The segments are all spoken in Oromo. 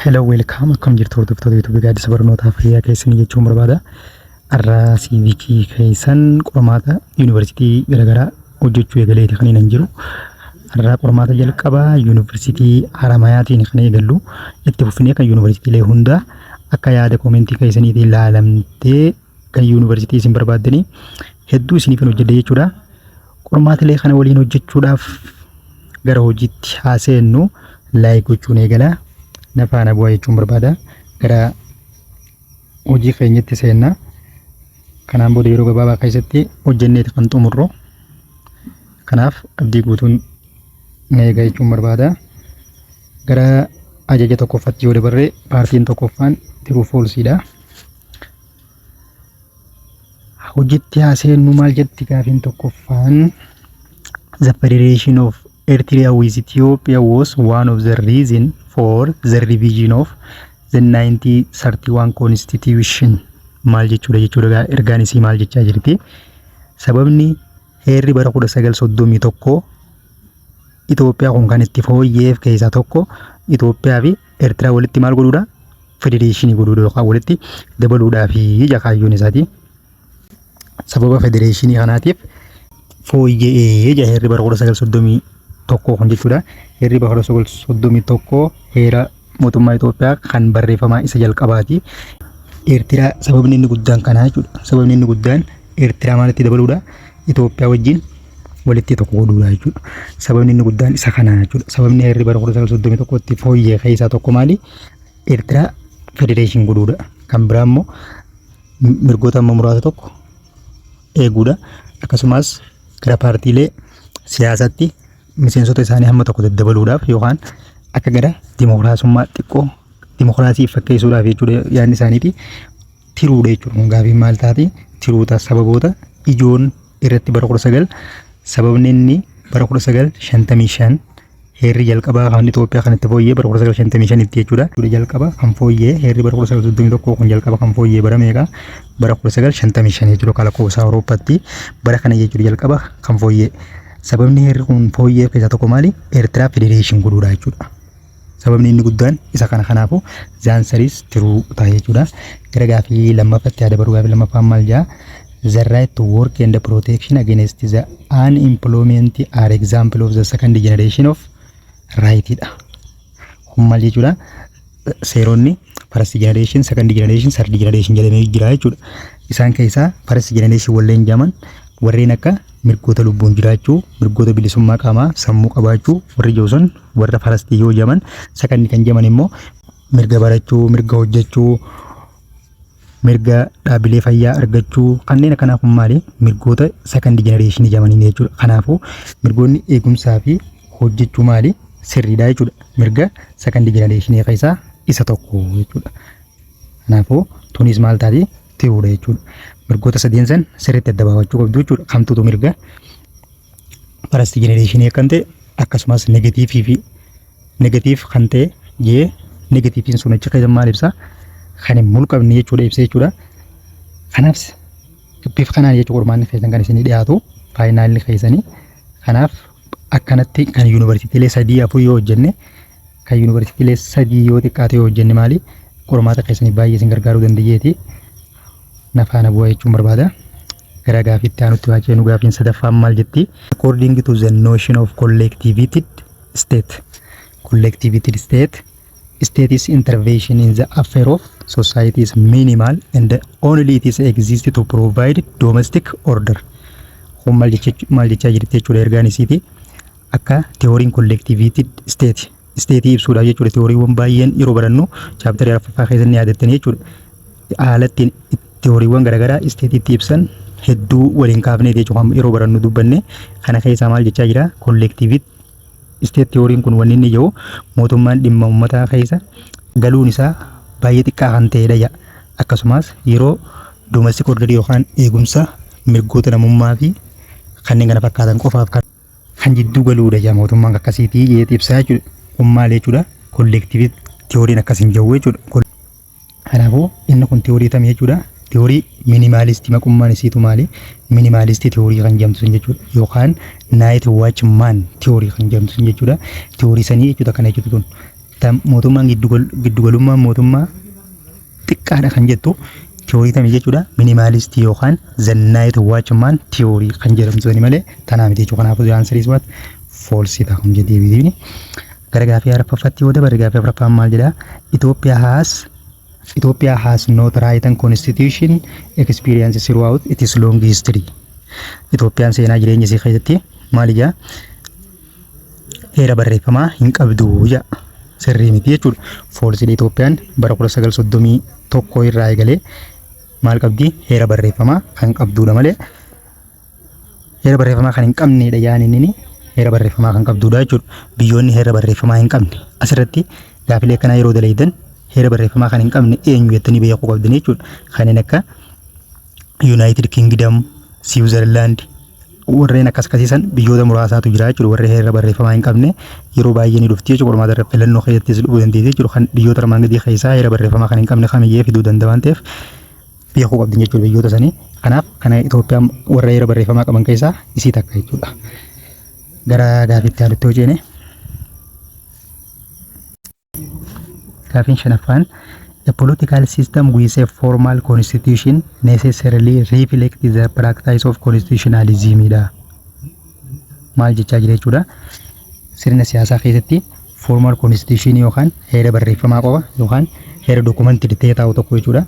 Hello, welcome. Akkam jirtu hordoftoota YouTube Gaaddisa Barnootaa? Fayyaa keessanii jechuun barbaada. Har'a civic keessan qormaata yuunivarsiitii garaagaraa hojjechuu eegaleeti kan inni jiru. Har'a qormaata jalqabaa Yuunivarsiitii Haramayaatiin kan eegallu, itti fufnee kan yuunivarsiitiilee hundaa akka yaada comment keessaniitiin ilaalamtee kan yuunivarsiitii isin barbaaddanii hedduu isiniif hin hojjedhe jechuudha. Qormaatilee kana waliin hojjechuudhaaf gara hojiitti haa seennu. Like gochuun eegala. Na faana bu'aa jechuun barbaada. Gara hojii keenyatti seenna. Kanaan booda yeroo gabaabaa keessatti hojjenneeti kan xumurru. Kanaaf abdii guutuun na eega jechuun barbaada. Gara ajaja tokkoffaatti yoo dabarre, partiin tokkoffaan true falseiidha. Hojiitti haa seennu. Maal jetti gaafiin tokkoffaan? The Federation of Eritrea with Ethiopia was one of the reason for the revision of the 1931 constitution. Maal jechuudha? Ergaan isii maal jechaa jirti? Sababni heerri bara 1931 Itoophiyaa kun kan itti fooyyeef keessaa tokko Itoophiyaa fi Eertiraa walitti maal godhuudha? Federation godhuudha yookaan walitti dabaluudhaa fi kaayyoon isaati. Sababa federation kanaatiif fooyya'ee jira heerri bara 1931 kun jechuudha. Heerri bara 1931 heera mootummaa Itoophiyaa kan barreeffamaa isa jalqabaati. Eertiraa sababni inni guddaan kanaa jechuudha. Sababni inni guddaan Eertiraa maalitti dabaluudha? Itoophiyaa wajjin walitti tokko godhuudha jechuudha. Sababni inni guddaan isa kanaa jechuudha. Sababni heerri bara 1931tti fooyya'e keessaa tokko maali? Eertiraa federation godhuudha. Kan biraa immoo mirgoota amma muraasa tokko eeguudha. Akkasumas gara paartiilee siyaasatti miseensota isaanii hamma tokko daddabaluudhaaf yookaan akka gara dimokiraasummaa xiqqoo dimokiraasii fakkeessuudhaaf jechuudha yaadni isaaniiti. Truedha jechuudha. Kun gaafiin maal taati? Trueta. Sababoota ijoon irratti bara 19, sababni inni bara 1955 heerri jalqabaa kan Itoophiyaa kan itti fooyyee bara 1955tti jechuudha. Jalqaba kan fooyyee heerri bara 1931 kun jalqaba kan fooyyee bara meeqa? Bara 1955 jechuudha, kan lakkoofsa Awurooppaatti bara kana jechuudha jalqaba kan fooyyee. Sababni heerri kun fooyyee keessaa tokko maali? Eertiraa federation godhuudha jechuudha. Sababni inni guddaan isa kana. Kanaafuu the answer is true ta'a jechuudha. Gara gaafii lammaffaatti yaada baruu. Gaafii lammaffaan maal jedha? The right to work and the protection against the unemployment are example of the second generation of right dha. Kun maal jechuudha? Seeronni first generation, second generation, third generation jedhamee jira jechuudha. Isaan keessaa first generation warreen jedhaman warreen akka mirgoota lubbuun jiraachuu, mirgoota bilisummaa qaamaa, sammuu qabaachuu warri jiru sun warra first yoo jedhaman, second kan jedhaman immoo mirga barachuu, mirga hojjechuu, mirga dhaabbilee fayyaa argachuu, kanneen akkanaa kun maali? Mirgoota second generation jedhamanii jechuudha. Kanaafuu mirgoonni eegumsaa fi hojjechuu maali? Sirriidha jechuudha. Mirga second generation keessaa isa tokko jechuudha. Kanaafuu tunis maal taati? Truedha jechuudha. Mirgoota sadeen san sirriitti adda baafachuu qabdu jechuudha. Kamtutu mirga first generation kan ta'e, akkasumas negative fi negative kan ta'e jee, negativeiin sun achi keessa maal ibsa? Kan hin mulqabne jechuudha ibsa jechuudha. Kanaaf bifa kanaan jechuudha qormaanni keessan kan isinii dhiyaatu, finalli keessanii. Kanaaf akkanatti kan yuunivarsiitiilee sadii afur yoo hojjenne, kan yuunivarsiitiilee sadii yoo xiqqaate yoo hojjenne maali, qormaata keessanii baay'ee isin gargaaruu danda'eeti. Na faana bu'aa jechuun barbaada. Gara gaafiitti aanutti waa ceenu. Gaafiin sadaffaan maal jetti? According to the notion of collectivity state. Collectivity state, state is intervention in the affair of society is minimal and only it is exist to provide domestic order. Kun maal jechaa jirti jechuudha ergaan isiiti? Akka theoryn collectivity state ibsuudhaaf jechuudha. Theorywwan baay'een yeroo barannu chapter arfaffaa keessatti yaadattanii jechuudha. Haala ittiin theorywwan garaagaraa stateitti ibsan hedduu waliin kaafnee jechuudha yeroo barannu dubbanne. Kana keessaa maal jechaa jira collective state theoryn kun? Wanni inni jiru mootummaan dhimma uummataa keessa galuun isaa baay'ee xiqqaa kan ta'edha jedha. Akkasumas yeroo domestic order yookaan eegumsa mirgoota namummaa fi kanneen kana fakkaatan qofaaf kan jidduu galuudha jedha, mootummaan akkasiitii jedhee ibsaa jechuudha. Kun maal jechuudha? Collective theoryn akkas hin jiru jechuudha. Kanaafuu inni kun theory tamii jechuudha? Theory minimalist. Maqummaan isiitu maali? Minimalist theory kan jedhamtu sun jechuudha. Yookaan night watchman theory kan jedhamtu sun jechuudha. Theory sanii jechuudha kana jechuudha tun. Mootummaan giddugalummaan mootummaa xiqqaadha kan jettu theory tamii jechuudha? Minimalist yookaan the night watchman theory kan jedhamtu sani malee tanaa miti jechuudha. Kanaafuu the answer is what? False ta'a kun jedhee deebiin. Gara gaafii arfaffaatti yoo dabarre, gaafii arfaffaan maal jedhaa? Ethiopia has not written constitution experience throughout its long history. Itoophiyaan seenaa jireenya isii keessatti maal ijaa heera barreeffamaa hin qabdu jedha. Sirrii miti jechuudha. False. Itoophiyaan bara 1931 irraa eegalee maal qabdi? Heera barreeffamaa kan qabdudha malee heera barreeffamaa kan hin qabnedha yaani inni heera barreeffamaa kan qabdudha jechuudha. Biyyoonni heera barreeffamaa hin qabne, asirratti gaafilee akkanaa yeroo dalaydan, heera barreeffamaa kan hin qabne eenyu jettanii beekuu qabdan jechuudha. Kanneen akka United Kingdom, Switzerland, warreen akkas akkasiisan biyyoota muraasaatu jira jechuudha. Warreen heera barreeffamaa hin qabne yeroo baay'ee ni dhufti jechuudha. Qormaata irra filannoo keessattis dhufuu dandeessi jechuudha. Kan biyyoota armaan gadii keessaa heera barreeffamaa kan hin qabne kamiyyee fiduu danda'a waan ta'eef beekuu qabdi jechuudha biyyoota sanii. Kanaaf kana Itoophiyaan warra heera barreeffamaa qaban keessaa isii takka jechuudha. Gara gaafiitti aanutti yoo ceene, gaafiin shanaffaan, "A political system with a formal constitution necessarily reflects the practice of constitutionalism" dha. Maal jechaa jira jechuudha? Sirna siyaasaa keessatti formal constitution yookaan heera barreeffamaa qofa yookaan heera documented ta'ee taa'u tokko jechuudha.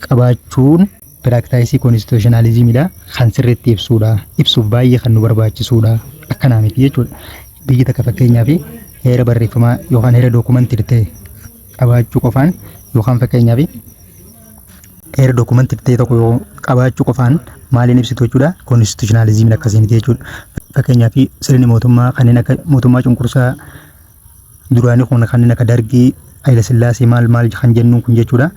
Qabaachuun practice constitutionalism dha. Kan sirriitti ibsuudha. Ibsuuf baay'ee kan nu barbaachisuudha. Akkanaa miti jechuudha. Biyyi takka fakkeenyaaf heera barreeffamaa yookaan heera documented ta'e qabaachuu qofaan yookaan fakkeenyaaf heera documented ta'e tokko yoo qabaachuu qofaan maaliin ibsitu jechuudha? Constitutionalismiin akkasii miti jechuudha. Fakkeenyaaf sirni mootummaa kanneen akka mootummaa cunqursaa duraanii kun, kanneen akka Dargii, Hayila Sillaasee, maal maal kan jennuun kun jechuudha.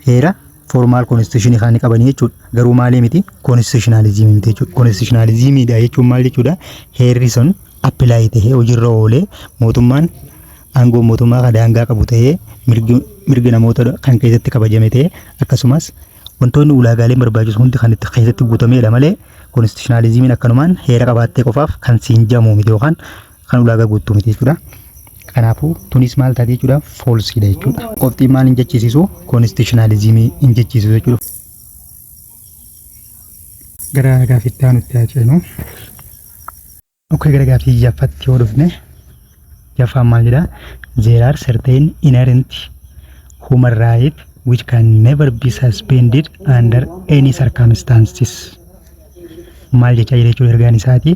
Heera formal constitution kan qabanii jechuudha. Garuu maalii miti? Constitutionalism miti jechuudha. Constitutionalismiidha jechuun maal jechuudha? Heerri sun apply tahee hojiirra oolee, mootummaan aangoo mootummaa kan daangaa qabu ta'ee, mirgi namoota kan keessatti kabajame ta'ee, akkasumas wantoonni ulaagaaleen barbaachisu hundi kan itti keessatti guutamedha malee constitutionalismiin akkanumaan heera qabaattee qofaaf kan siin jamu miti yookaan kan ulaagaa guutuu miti jechuudha. Kanaafuu tunis maal taate jechuudha? Falseiidha jechuudha. Qoftiin maal hin jechisiisu? Constitutionalism hin jechisiisu jechuudha. Gara gaaffiitti aanutti haa ceenu. Okay, gara gaaffii jaffaatti yoo dhufne, jaffaan maal jedhaa? There are certain inherent human right which can never be suspended under any circumstances. Maal jechaa jira jechuudha ergaan isaati?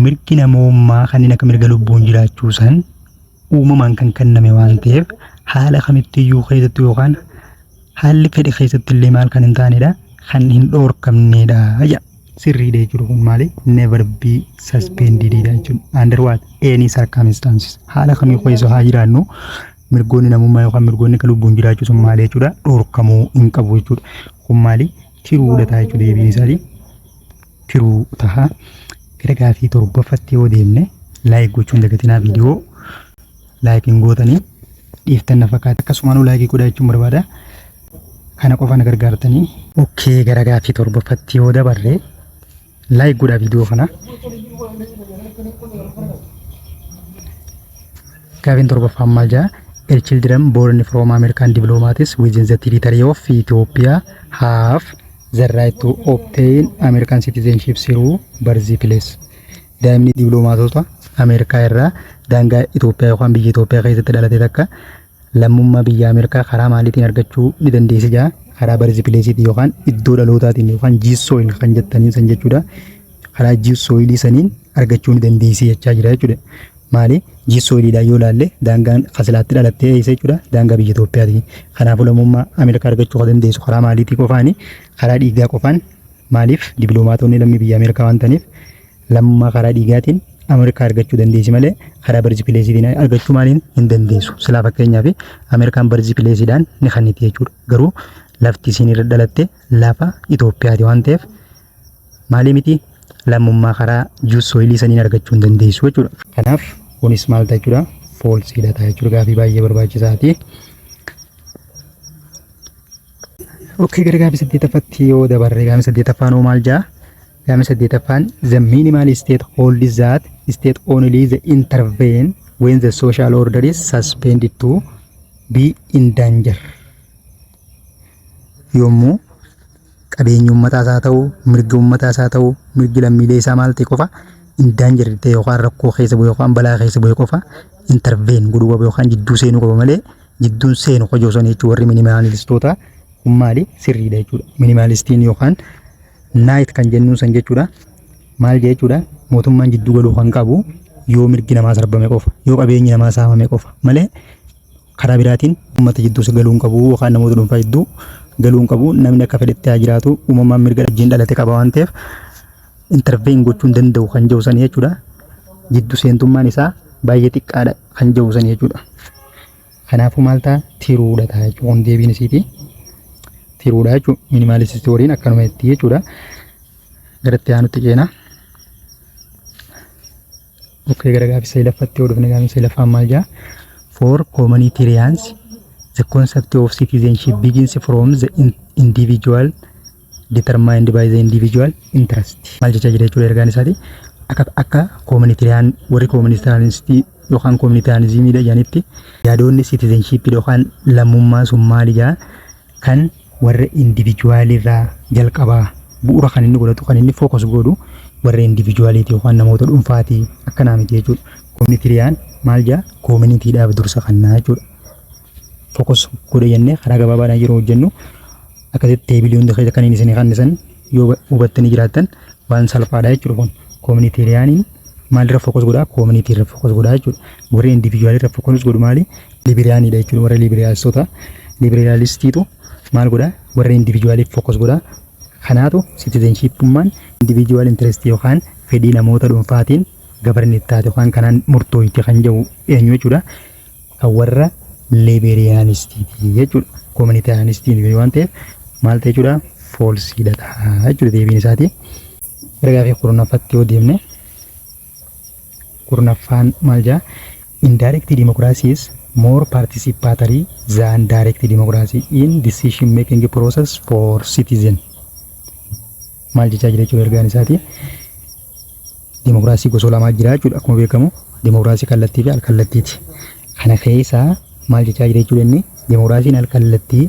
Mirgi namummaa kanneen akka mirga lubbuun jiraachuu san uumamaan kan kenname waan ta'eef, haala kamittiyyuu keessatti yookaan haalli fedhe keessatti illee maal kan hin taanedha? Kan hin dhoorkamnedha jedha. Sirriidha jechuudha kun. Maali? Never be suspended dha jechuudha. Under what? Any circumstances. Haala kamii keessa haa jiraannu, mirgoonni namummaa yookaan mirgoonni akka lubbuun jiraachuu sun maali jechuudha? Dhoorkamuu hin qabu jechuudha. Kun maali? Truedha ta'a jechuudha deebiin isaati. True ta'a. Gara gaafii torbaffaatti yoo deemne, like gochuun dagatinaa. Viidiyoo like hin gootanii dhiiftan na fakkaata. Akkasumaan like godhaa jechuun barbaada. Kana qofa na gargaartanii. Okay, gara gaafii torbaffatti yoo dabarre, like godhaa viidiyoo kana. Gaafiin torbaffaan maal jedha? A children born from American diplomats within the territory of Ethiopia have the right to obtain American citizenship through birth place. Daa'imni diploomaatota Ameerikaa irraa daangaa Itoophiyaa yookaan biyya Itoophiyaa keessatti dhalate takka lammummaa biyya Ameerikaa karaa maaliitiin argachuu ni dandeessi jaa? Karaa birth placeiitiin yookaan iddoo dhalootaatiin yookaan jus soli kan jettaniin san jechuudha. Karaa jus soli saniin argachuu ni dandeessi jechaa jira jechuudha. Maali? Jus soliidhaan yoo ilaalle, daangaan kasilaatti dhalattee eessa jechuudha? Daangaa biyya Itoophiyaati. Kanaafuu lammummaa Ameerikaa argachuu kan dandeessu karaa maaliitii qofaani? Karaa dhiigaa qofaan. Maaliif? Diploomaatonni lammii biyya Ameerikaa waan ta'aniif lammummaa karaa dhiigaatiin Ameerikaa argachuu dandeessi malee karaa birth placeiitiin argachuu maaliin hin dandeessu. Silaa fakkeenyaaf Ameerikaan birth placeiidhaan ni kenniti jechuudha. Garuu lafti isiin irra dhalatte lafa Itoophiyaati waan ta'eef, maalii miti, lammummaa karaa jus soli saniin argachuu hin dandeessu jechuudha. Kanaaf kunis maal ta'a jechuudha? Falseiidha ta'a jechuudha. Gaafii baay'ee barbaachisaati. Okay, gara gaafii saddeettaffaatti yoo dabarre, gaafii saddeettaffaan hoo maal jaa? Gaafii saddeettaffaan, the minimal state holds that state only the intervene when the social order is suspended to be in danger. Yommuu qabeenyi uummataas haa ta'u, mirgi uummataas haa ta'u, mirgi lammiilee isaa maal ta'e qofa, in danger ta'e yookaan rakkoo keessa bu'e yookaan balaa keessa bu'e qofa intervene godhuu qaba yookaan jidduu seenuu qaba malee jidduun seenu qojoo sana jechuun warri minimalistoota kun maali, sirriidha jechuudha. Minimalistiin yookaan Knight kan jennuun san jechuudha. Maal jechuudha? Mootummaan jidduu galuu kan qabu yoo mirgi namaa sarbame qofa, yoo qabeenyi namaa saamame qofa malee karaa biraatiin uummata jidduu galuu hin qabu yookaan namoota dhuunfaa jidduu galuu hin qabu. Namni akka fedhetti haa jiraatu, uumamaan mirga wajjin dhalate qaba waan ta'eef intervene gochuu hin danda'u kan jedhu sanii jechuudha. Jiddu seentummaan isaa baay'ee xiqqaadha kan jedhu sanii jechuudha. Kanaafuu maal ta'a? Truedha ta'a jechuudha. Kun deebiin isiiti. Truedha jechuudha. Minimalist theoryn akkanuma itti jechuudha. Garatti aanutti ceena. Okay, gara gaaffii sadaffatti yoo dhufne, gaaffii sadaffaan maal jedha? For communitarians, the concept of citizenship begins from the individual, determined by the individual interest. Maal jechaa jira jechuudha ergaan isaati? Akka communitarian, warri communitarianistii yookaan communitarianismiidha jedhanitti, yaadonni citizenship yookaan lammummaa sun maali jedha? Kan warra individual irraa jalqabaa, bu'uura kan inni godhatu, kan inni focus godhu warra individualiiti yookaan namoota dhuunfaati akkanaa miti jechuudha. Communitarian maal jedha? Communityidhaaf dursa kennaa jechuudha. Focus godhe jennee karaa gabaabaadhaan yeroo hojjennu akkasitti tableii hunda keessa kan inni isinii kannisan yoo hubattanii jiraattan waan salphaadha jechuudha kun. Communitarianiin maalirra focus godhaa? Community irra focus godhaa jechuudha. Warri individual irra focus godhu maali? Liberalianidha jechuudha. Warra liberalistoota, liberalistiitu maal godhaa? Warra individualiif focus godhaa. Kanaatu citizenshipummaan individual interest yookaan fedhii namoota dhuunfaatiin govern taate yookaan kanaan murtooyti kan jedhu eenyu jechuudha? Kan warra liberalianistiiti jechuudha. Communitarianistiin waan ta'eef maal ta'e jechuudha? Falseiidha ta'a jechuudha deebiin isaati. Gara gaafii 10ffaatti yoo deemne, 10ffaan maal jedha? Indirect democracy is more participatory than direct democracy in decision making process for citizen. Maal jechaa jira jechuudha ergaan isaati? Dimokiraasii gosa lamaa jira jechuudha. Akkuma beekamu dimokiraasii kallattii fi alkallattiiti. Kana keessaa maal jechaa jira jechuudha inni? Dimokiraasiin alkallattii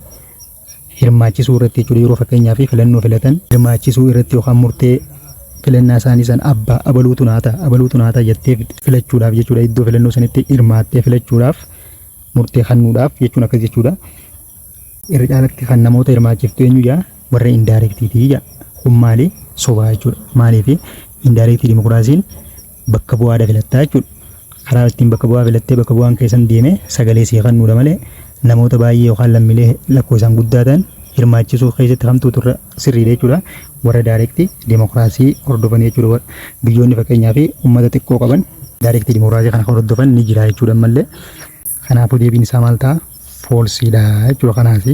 hirmaachisuu irratti jechuudha, yeroo fakkeenyaa fi filannoo filatan hirmaachisuu irratti yookaan murtee filannaa isaanii san abbaa abaluutu naa ta'a, abaluutu naa ta'a jettee filachuudhaaf jechuudha, iddoo filannoo sanitti hirmaattee filachuudhaaf, murtee kennuudhaaf jechuun akkas jechuudha. Irra caalatti kan namoota hirmaachiftu eenyu jaa? Warra indirectiitii jaa. Kun maali? Sobaa jechuudha. Maaliif? Indirectii dimokiraasiin bakka bu'aadha filattaa jechuudha. Karaa ittiin bakka bu'aa filattee bakka bu'aan keessan deemee sagalee sii kennuudha malee namoota baay'ee yookaan lammiilee lakkoofsaan guddaa ta'an hirmaachisuu keessatti hamtuutu irra sirriidha jechuudha. Warra directii dimokiraasii hordofan jechuudha. Biyyoonni fakkeenyaa fi uummata xiqqoo qaban directii dimokiraasii kana hordofan ni jira jechuudha ammallee. Kanaafuu deebiin isaa maal ta'a? Falseiidha jechuudha. Kanaaf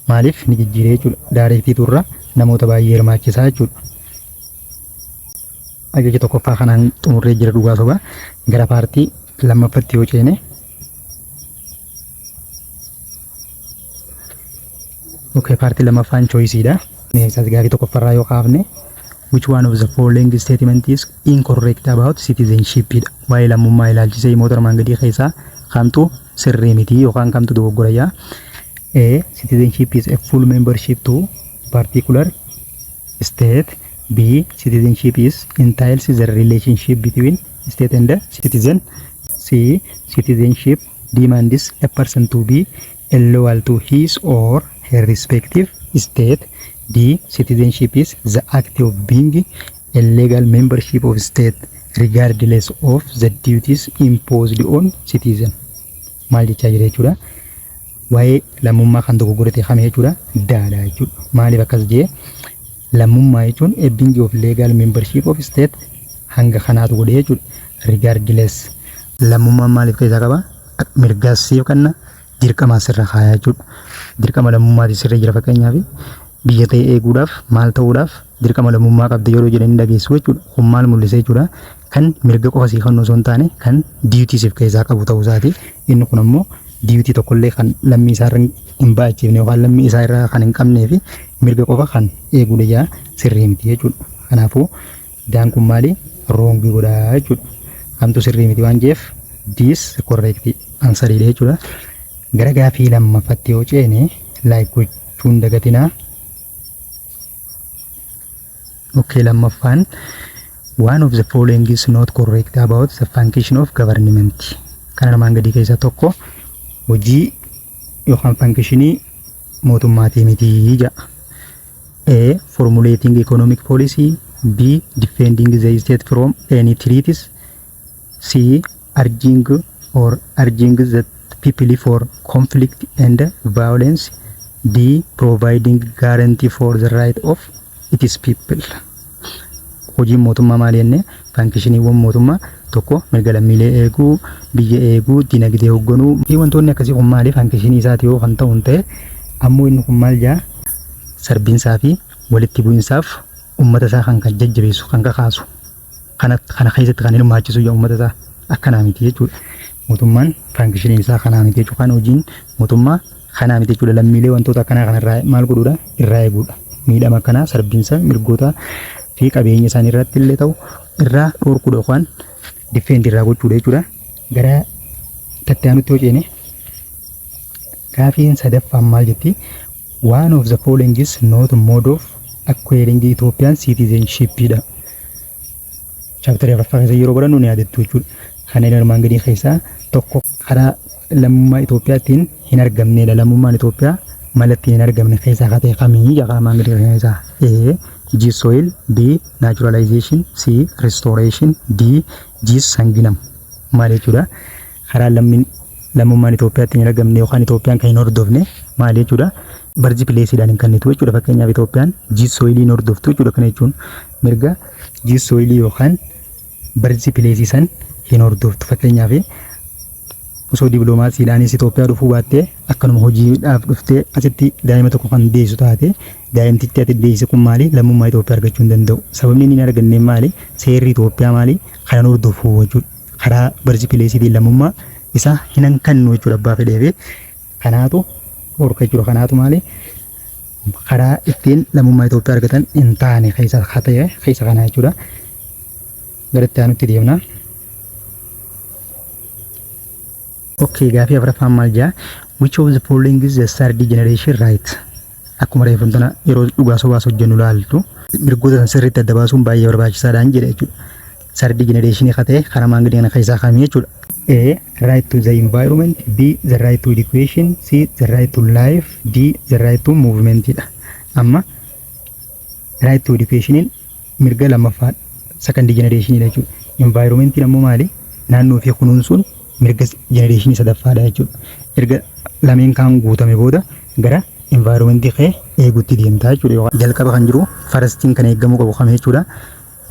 maaliif ni jijjiire jechuudha? Directiitu irra namoota baay'ee hirmaachisaa jechuudha. Ajaja tokkoffaa kanaan xumurree jira dhugaa sobaa. Gara partii lammaffatti yoo ceene, okay, partii lammaffaan choiceiidha. Isaas gaafii tokkoffarraa yoo kaafne, which one of the following statement is incorrect about citizenship dha. Waa'ee lammummaa ilaalchisee himoota armaan gadii keessaa kamtu sirrii miti yookaan kamtu dogoggora jaa? A. Citizenship is a full membership to particular state. B. Citizenship is entails the relationship between state and the citizen. C. Citizenship demands a person to be loyal to his or her respective state. D. Citizenship is the act of being a legal membership of state regardless of the duties imposed on citizen. Maal jechaa jira jechuudha? Waa'ee lammummaa kan dogoggora ta'e kame jechuudha? Daadha jechuudha. Maaliif akkas jee? Lammummaa jechuun a being of legal membership of state hanga kanaatu godhe jechuudha. Regardless. Lammummaan maaliif keessaa qaba? Mirgaas siif kenna, dirqama sirra kaayaa jechuudha. Dirqama lammummaati sirra jira. Fakkeenyaaf biyya ta'e eeguudhaaf, maal ta'uudhaaf dirqama lammummaa qabda yeroo jedhanii dhageessu jechuudha. Kun maal mul'isa jechuudha? Kan mirga qofa sii kennu osoo hin taane kan duty siif keessaa qabu ta'uu isaati. Inni kun ammoo duty tokkollee kan lammii isaa irra hin ba'achiifne yookaan lammii isaa irraa kan hin qabnee fi mirga qofa kan eeguudha jaa, sirrii miti jechuudha. Kanaafuu daan kun maali? Wrongii godhaa jechuudha. Kamtu sirrii miti waan jeef D is correct answer dha jechuudha. Gara gaafii lammaffatti yoo ceene, like gochuun dagatinaa. Okay, lammaffaan, one of the following is not correct about the function of government. Kana armaan gadii keessaa tokko hojii yookaan functionii mootummaatii miti jedha. A. Formulating economic policy. B. Defending the state from any threats. C. Urging the people for conflict and violence. D. Providing guarantee for the right of its people. Hojiin mootummaa maali jennee, functioniiwwan mootummaa tokko mirga lammiilee eeguu, biyya eeguu, dinagdee hoogganuu fi wantoonni akkasii kun maali functionii isaati yoo kan ta'u ta'e, ammoo inni kun maal jaa? Sarbinsaa fi walitti bu'insaaf ummata isaa kan jajjabeessu, kan kakaasu, kana keessatti kan hirmaachisu yaa ummata isaa akkanaa miti jechuudha. Mootummaan functioniin isaa kanaa miti jechuudha. Kan hojiin mootummaa kanaa miti jechuudha. Lammiilee wantoota akkanaa kanarraa maal godhuudha? Irraa eeguudha. Miidhama akkanaa, sarbinsa mirgoota fi qabeenya isaanii irratti illee ta'u irraa dhorkuudha yookaan defend irraa gochuudha jechuudha. Gara tattaanutti yoo ceene, gaafiin sadaffaan maal jetti? One of the following is not mode of acquiring Ethiopian citizenship dha. Chapterii afuraffaa keessa yeroo barannu ni yaadattu jechuudha. Kanneen armaan gadii keessaa tokko karaa lammummaa Itoophiyaatiin hin argamnedha. Lammummaan Itoophiyaa mala ittiin hin argamne keessaa akka ta'e kamii jedha armaan gadii keessaa. A. Jus soli, B. Naturalization, C. Restoration, D. Jus sanguinis. Maal jechuudha? Karaa lammummaan Itoophiyaatiin hin argamne yookaan Itoophiyaan kan hin hordofne maal jechuudha? Birth placeiidhaan hin kennitu jechuudha. Fakkeenyaaf, Itoophiyaan jus solii hin hordoftu jechuudha. Kana jechuun mirga jus solii yookaan birth placeii san hin hordoftu. Fakkeenyaaf, osoo dippiloomaasiidhaanis Itoophiyaa dhufuu baattee, akkanuma hojiidhaaf dhuftee asitti daa'ima tokko kan deessu taate, daa'imtichi ati deesse kun maali, lammummaa Itoophiyaa argachuu hin danda'u. Sababni inni hin arganne maali? Seerri Itoophiyaa maali? Kanan hordofu jechuudha. Karaa birth placeiitiin lammummaa isaa hin kennu jechuudha abbaa fedheefi. Kanaatu dhorka jechuudha. Kanaatu maali? Karaa ittiin lammummaa Itoophiyaa argatan hin taane keessa ta'e keessa kana jechuudha. Gara itti aanutti deemna. Okay, gaafii afuraffaan maal jedha? Which of the following is the third generation right? Akkuma reefu tana yeroo dhugaa sobaas hojjennu laaltu, mirgoota san sirriitti adda baasuun baay'ee barbaachisaadhaan jedha jechuudha. Third generation ka ta'e karaa maanguddi kana keessaa kamii jechuudha. A. Right to the environment. B. The right to education. C. The right to life. D. The right to movement dha. Amma right to educationiin mirga lammaffaa, second generation dha jechuudha. Environmentiin ammoo maali? Naannoo fi kunuunsuun mirga generationii sadaffaadha jechuudha. Erga lameen kaan guutame booda gara environmentii kee eeguutti deemtaa jechuudha. Jalqaba kan jiru, firstiin kan eegamuu qabu kam jechuudha?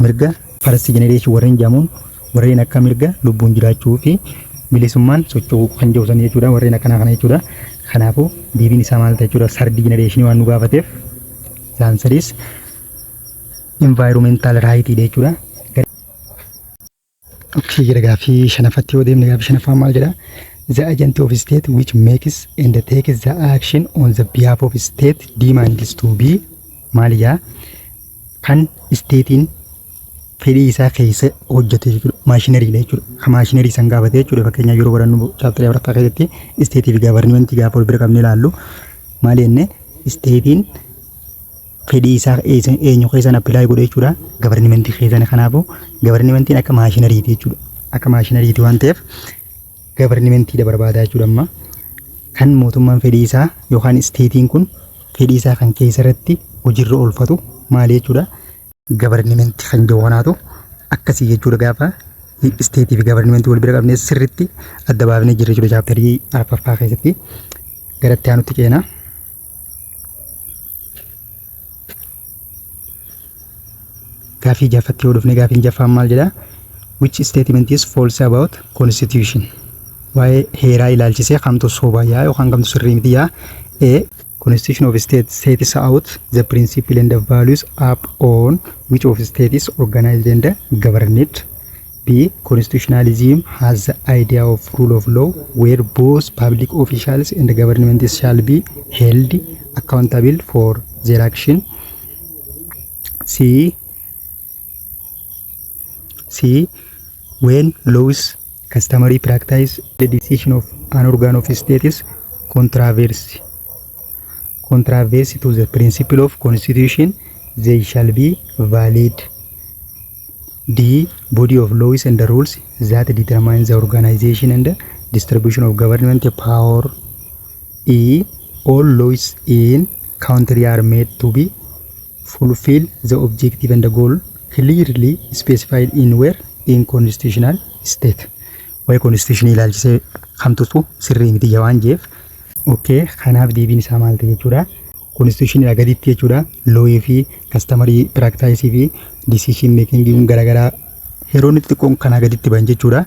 Mirga first generation warreen jedhamuun warreen akka mirga lubbuun jiraachuu fi bilisummaan socho'uu kan jiru san jechuudha. Warreen akkanaa kana jechuudha. Kanaafuu deebiin isaa maal ta'a jechuudha? Third generation waan nu gaafateef isaan sadiis environmental right jechuudha. Okay, gara gaaffii shanaffatti yoo deemne, gaaffii shanaffaan maal jedha? The agent of state which makes and takes the action on the behalf of state demands to be maal yaa? Kan stateiin fedhii isaa keessa hojjete jechuudha. Machinerydha jechuudha. Kan machinery san gaafate jechuudha. Fakkeenyaaf, yeroo barannu chapterii afuraffaa keessatti stateii fi governmentii gaafa wal bira qabnee ilaallu maal jenne? Stateiin fedhii isaa eenyu keessan apply godhe jechuudha? Governmentii keessan. Kanaafuu governmentiin akka machineryti jechuudha. Akka machineryti waan ta'eef governmentiidha barbaada jechuudha amma. Kan mootummaan fedhii isaa yookaan stateiin kun fedhii isaa kan keessa irratti hojiirra oolfatu maali jechuudha? Governmentii kan jiru kanaatu akkasii jechuudha. Gaafa stateii fi governmentii wal bira qabnee sirriitti adda baafnee jirra jechuudha chapterii arfaffaa keessatti. Gara itti aanutti ceena. Gaafii jaffatti yoo dhufne, gaafiin jaffaan maal jedha? Which statement is false about constitution? Waa'ee heeraa ilaalchisee kamtu soba yaa yookaan kamtu sirrii miti yaa? A. Constitution of state sets out the principle and the values up on which of state is organized and governed. B. Constitutionalism has the idea of rule of law where both public officials and the government shall be held accountable for their action. C. C. When laws Customary practice, the decision of an organ of state is controversy to the principle of constitution, they shall be valid. D. Body of laws and the rules that determine the organization and the distribution of government power. E. All laws in country are made to be fulfill the objective and the goal clearly specified in where? In constitutional state. Waa'ee constitution ilaalchisee kamtutu sirrii miti waan jeef. Okay, kanaaf deebiin isaa maal ta'e jechuudha? Constitution gaditti jechuudha. Lawii fi customary practice fi decision making garaagaraa heeroonni xixiqqoon kanaa gaditti ban jechuudha.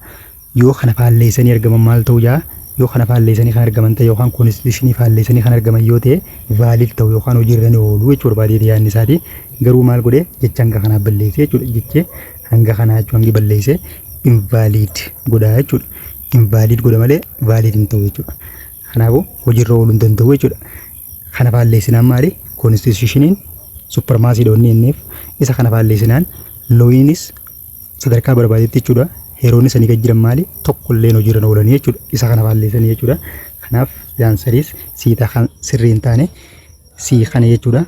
Yoo kana faalleessanii argaman maal ta'u jaa? Yoo kana faalleessanii kan argaman ta'e yookaan constitutionii faalleessanii kan argaman yoo ta'e, valid ta'u yookaan hojiirra ni oolu jechuudha barbaadeeti yaadni isaati. Garuu maal godhe? Jecha hanga kanaa balleesse jechuudha. Jeche hanga kanaa jechuun hangi balleesse invalid godha jechuudha. Invalid godha malee valid hin ta'u jechuudha. Kanaafuu hojiirra ooluu hin danda'u jechuudha. Kana faalleessinaan maali? Constitutioniin supremacy dha inni inniif isa kana faalleessinaan lawiinis sadarkaa barbaadetti jechuudha. Heeroonni sanii gad jiran maali? Tokko illee hojiirra oolanii jechuudha. Isa kana faalleessanii jechuudha. Kanaaf answeriis C kan sirrii hin taane C kana jechuudha.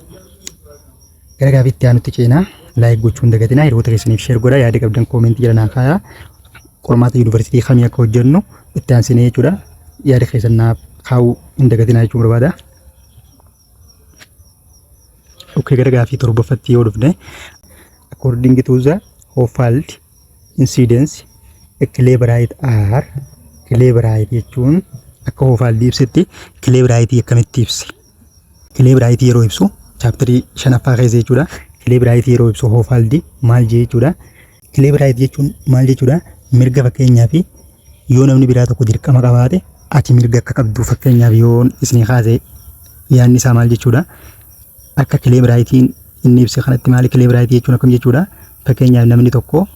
Gara gaafiitti aanutti ceenaa. Like gochuu hin dagatinaa, hiriyoota keessaniif share godhaa, yaada qabdan commentii jala naa kaayaa. Qormaata yuunivarsiitii kamii akka hojjennu itti aansinee jechuudha. Yaada keessan naaf kaa'uu hin dagatinaa jechuu barbaada. Okay, gara gaafii torbaffaatti yoo dhufne, according to the Hohfeld incidence, a claim right are, claim right jechuun akka Hohfeld ibsetti claim right akkamitti ibse? Claim right yeroo ibsu chapterii shanaffaa keessa jechuudha. Claim right yeroo ibsu Hohfeld maal jee jechuudha? Claim right jechuun maal jechuudha? Mirga, fakkeenyaa fi yoo namni biraa tokko dirqama qabaate ati mirga akka qabdu, fakkeenyaaf yoo isinii kaase, yaadni isaa maal jechuudha? Akka claim rightiin inni ibse kanatti maali? Claim rightii jechuun akkam jechuudha? Fakkeenyaaf namni tokko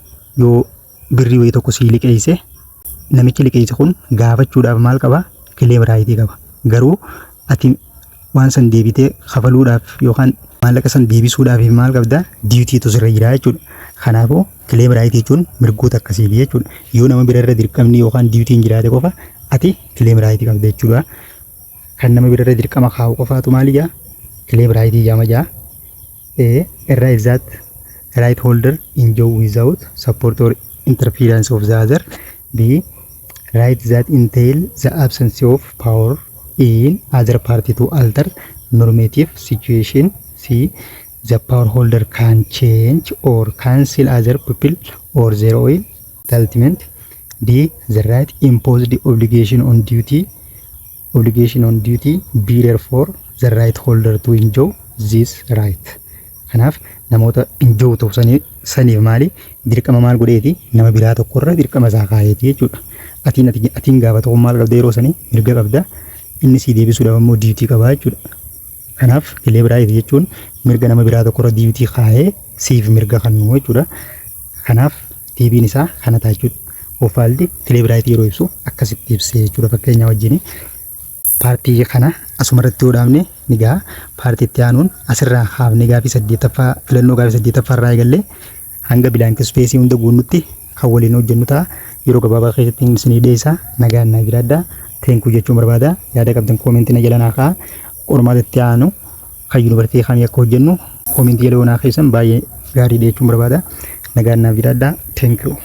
yoo birrii wayii tokko sii liqeesse, namichi liqeesse kun gaafachuudhaaf maal qaba? Claim rightii qaba. Garuu ati waan san deebitee kafaluudhaaf yookaan maallaqa san deebisuudhaaf maal qabda? Dutyitu sirra jira jechuudha. Kanaafuu claim rightii jechuun mirgoota akkasiiti jechuudha. Yoo nama bira irra dirqamni yookaan dutyiin jiraate qofa ati claim rightii qabda jechuudha. Kan nama bira irra dirqama kaa'u qofaatu maali jaa? Claim rightii jaama jaa. A. A right that right holder enjoy without support or interference of the other. B. Right that entail the absence of power in other party to alter normative situation. C. The power holder can change or cancel other people or their own entitlement. D. The right imposed obligation on duty bearer for the right holder to enjoy this right. Kanaaf namoota enjoy ta'u saniif maali? Dirqama maal godheeti? Nama biraa tokkorra dirqama isaa kaayeeti jechuudha. Atiin gaafa tokko maal qabda yeroo sanii? Mirga qabda. Inni sii deebisuudhaaf immoo duty qabaa jechuudha. Kanaaf claim right jechuun mirga nama biraa tokkorra duty kaayee siif mirga kennu jechuudha. Kanaaf deebiin isaa kana ta'a jechuudha. Hohfeld claim right yeroo ibsu akkasitti ibsee jechuudha fakkeenya wajjin. Partii kana asumarratti yoo dhaabne ni gaha. Partii itti aanuun asirraa haafne gaafii saddeettaffaa, filannoo gaafii saddeettaffaa irraa eegallee hanga blank spaceii hunda guunnutti kan waliin hojjennu ta'a. Yeroo gabaabaa keessatti isinii dhiyeessa. Nagaan naa jiraadhaa. Thank you jechuun barbaada. Yaada qabdan commentii na jala naa kaa'a. Qormaata itti aanu kan yuunivarsiitii kamii akka hojjennu commentii jala naa keessan baay'ee gaariidha jechuun barbaada. Nagaan naaf jiraadhaa. Thank you.